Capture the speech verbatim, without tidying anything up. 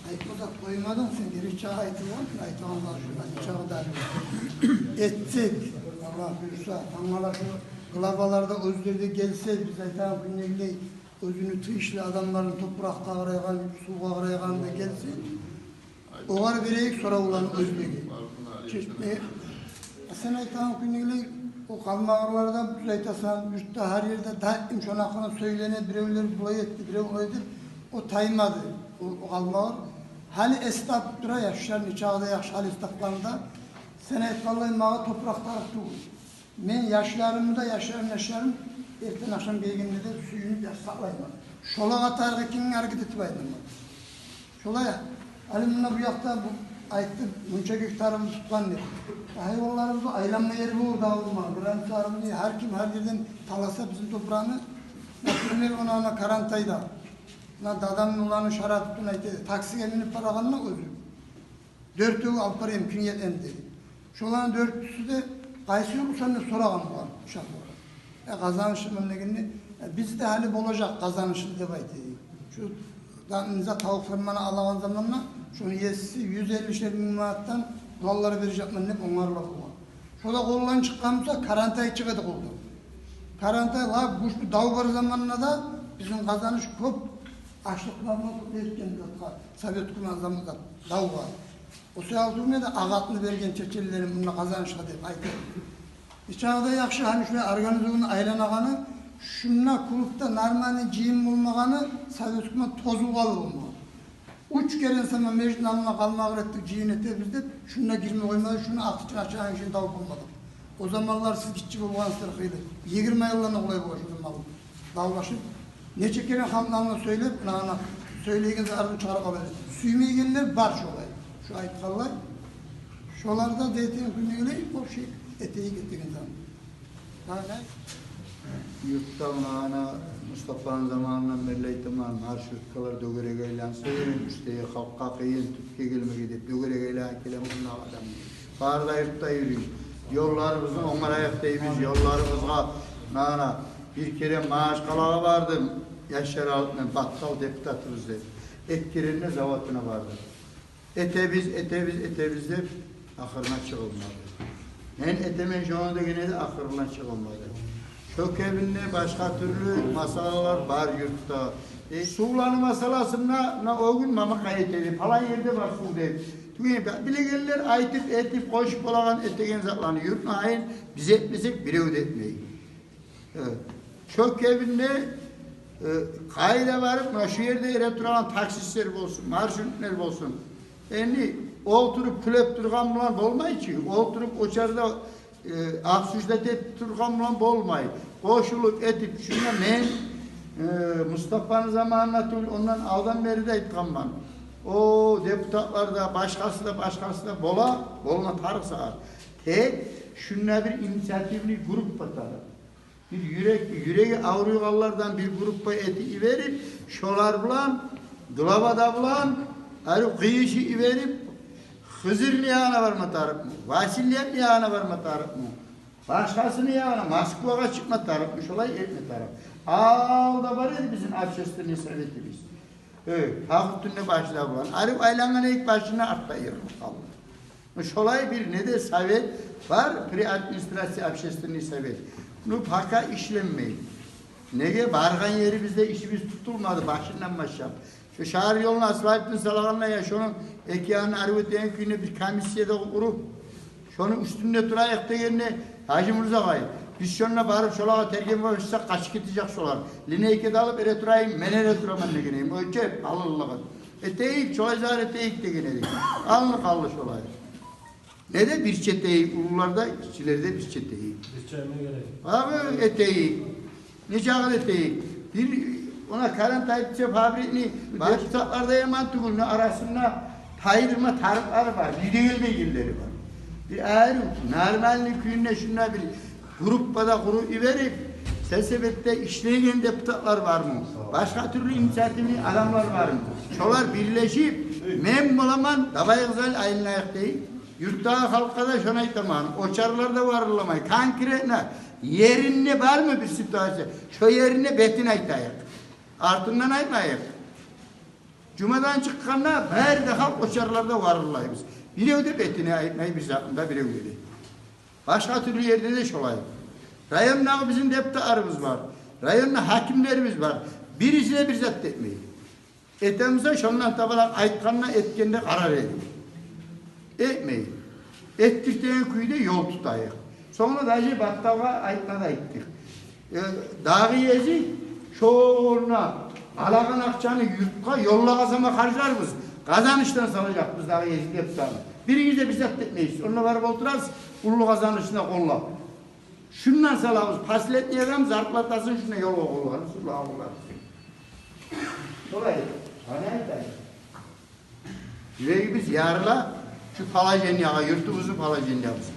Айтмаса къоймадынг сен, герек чакъы айтылгъан, айтагъан зат шу, айтагъан зат шу. Этсек, Аллагь буюрса, тангала шу главалар да оьзлери де гелсе, биз айтагъан кюйдегилей, оьзюню тийишли адамларын, топуракъгъа къарайгъан, сувгъа къарайгъан да гелсе, огъар берейик соравланы оьзлеге. Чечме. Сен айтагъан кюйдегилей, о къалмагъырларда, биз айтасан, юртда гьар ерде даим шону гьакъында сёйлене, биревлер булай этди, бирев олай деп, о таймады. О, о къалмагъыр гьали эс тапып тура, яшлар нечакъы да яхшы гьали эс тапгъанда. Сен айтгъанлай, магъа топуракъ тарыкъ тюгюл. Мен яшларымны да, яшларым, яшларым эртен-ахшам гелгенде де сююнюп яхшы сакълайман. Шолагъа тарыкъ экенин гьаракат этип айтаман. Шолай, гьали мунда бу якъда бу айтды, мунча гектарыбыз тутгъан деп. Гьайванларыбыз айланма ери болур дагъы болмагъан. Границаларыбызны гьар ким гьар ерден таласа бизин топуракъны. Например, она, она Карантайда. Муна дадамны уланы Шарафутдин айта эди, таксиге минип барагъанда оьзю. Дёртевню алып барайым, ким геле эди деди. Шоланы дёртюсю де къайсы юртдан деп сорагъан болгъан ушакъ болгъан. Э, Къазанышлыман дегенде, э, биз де гьали болажакъ Къазанышлы деп айта эди. Шу да, низа, тавукълар муна алагъан заманда, шону еси юз эллишер минг манатдан уланлар бережекмен деп онгарылгъан болгъан. Шо да къолдан чыкъгъан буса, Карантай чыгъа эди къолдан. Карантай лап гючлю дав бар заманда да бизин Къазаныш кёп ашлыкъланы тутгъан затгъа, совет гьукумат заманда давгъа. О саялы тюгюл де, агъатны берген чеченлени мунда Къазанышгъа деп айта эди. Нечакъы да яхшы, гьали шулай организованно айланагъаны, шунда клубда нормальный жыйын болмагъаны, совет гьукумат тозуп къалгъан болгъан. Уьч керен сама межитни алдына къалмагъыр этдик, жыйын этебиз деп, шунда гирме къоймады, шуну ачагъан кишини табып болмадыкъ. О заманлар сиз гиччи болгъансыздыр хыйлы. Йигирма йылдан да къолай болгъан шо заман. Давлашып, нече керен халкъны алдына сёйлеп, муна, муна, сёйлейген зарын чыгъарып къала эди. Сюймейгенлер бар шолай. Шо айтгъанлай. Шолар да дейтин кюйнегилей, о шей этейик этеген зат. Гьа, гьа. Юртда муна, ана, Мустапаны заманындан берли айтаман, маршруткалар дёгерек айланса, уьстдеги халкъгъа къыйын, тюпге гелмеге деп, дёгерек айланып геле мунда адам. Бары да юртда юрюй. Ёлларыбызны онгарайыкъ дейбиз, ёлларыбызгъа, муна, ана, бир керен Магьачкъалагъа бардым, яшлар алып мен, Баткал депутатыбыз деп. Эки керен де заводуна бардым. Этебиз, этебиз, этебиз деп, ахырына чыгъылмады. Мен этемен шону деген эди, ахырына чыгъылмады. Шо кебинде башгъа тюрлю масъалалар бар юртда. Э, сувланы масъаласында, муна, о гюн Мамакъай айта эди, палан ерде бар сув деп. Тюгюл, билегенлер айтып, этип, къошуп болагъан этеген затланы юртну гьайын биз этмесек, бирев де этмей. Э, шо кебинде, э, къайда барып, муна шу ерде эретурагъан таксистлер болсун, маршрутлар болсун. Энди олтуруп кюлеп тургъан булан болмай чы, олтуруп очарда, э, обсуждать этип тургъан булан болмай. Къошулуп этип, шунда мен, э, Мустапаны заманына тюгюл, ондан алдан берли де айтгъанман. О депутатлар да, башгъасы да, башгъасы да бола, болма тарыкъ сагъат. Тек шунда бир инициативный группа тарыкъ. Бир юрек, юреги авруйгъанлардан бир группа этип йиберип, шолар булан, глава да булан, арив къыйышып йиберип, Хизирни янына барма тарыкъмы, Васильевни янына барма тарыкъмы, башгъасыны янына, Москвагъа чыкъма тарыкъмы, шолай этме тарыкъ. Алда бар эди бизин общественный советибиз. Э, Фахрутдинни башында булан. Арив айлангъан эки башына, артда йырылып къалды. Шолай бир не де совет бар, при администрации общественный совет. Ну, пока ишленмей. Неге, баргъан ерибизде ишибиз тутулмады башындан башлап. Шу шагьар ёлуна асфальтын салагъанда, я шону эки янын арив этеген кюйде бир комиссия да къуруп, шону уьстюнде турайыкъ дегенде, Гьажимурза агъай, биз шонда барып, шолагъа тергеме башласакъ, къачып гетежек шолар. Линейка да алып эретурайым, мен эретураман деген эдим. Оьлчеп, къалынлыгъын. Этейик, шолай зат этейик деген эдик. Къалын къалды шолай. Не де бирче этейик, уллулар да, гиччилер де бирче этейик. Бирче этме герек. Агъы этейик. Нечакъы этейик. Бир, она, Карантайча фабрикни башгъа сатларда яман тюгюл, арасында тайдырма тарыкълары бар, бир де гелмейгенлери бар. Бир айры, нормальный кюйде шунда бир группа да къуруп йиберип, сельсоветде ишлейген депутатлар бармы? Башгъа тюрлю инициативный адамлар бармы? Шолар бирлешип, мен боламан, давай, къызал, айланайыкъ дейик. Юртдагъы халкъгъа да шону айтаман. Очарлар да барыламай. Конкретно еринде бармы бир ситуация? Шо еринде бетин айтайыкъ. Артындан айтмайыкъ. Жумадан чыкъгъанда бары да халкъ очарларда варыллайбыз. Бирев де бетине айтмай бир затны да биревге де. Башгъа тюрлю ерде де шолай. Райондагъы бизин депутатларыбыз бар. Районда гьакимлерибиз бар. Бириси де бир зат да этмей. Этемисе, шондан табалакъ айтгъанда, этгенде къарар эдик. Этмей. Этдиртеген кюйде ёл тутайыкъ. Сонг да даже Батталгъа айтма да айтдыкъ. Э, дагъы гезик шонда алагъан акъчаны юртгъа, ёллагъа сама харжларбыз. Къазанышдан салажакъбыз дагъы гезик депутатны. Биригиз де бир зат да этмейсиз. Онда барып олтурасыз, уллу къазанышны къоллап. Шундан салабыз, последний адам зарплатасын шунда ёлгъа къоллар. Шулай къоллар. Шолай. Къана айтайым. Юрегибиз ярыла шу положениягъа, юртубузну положениябыз.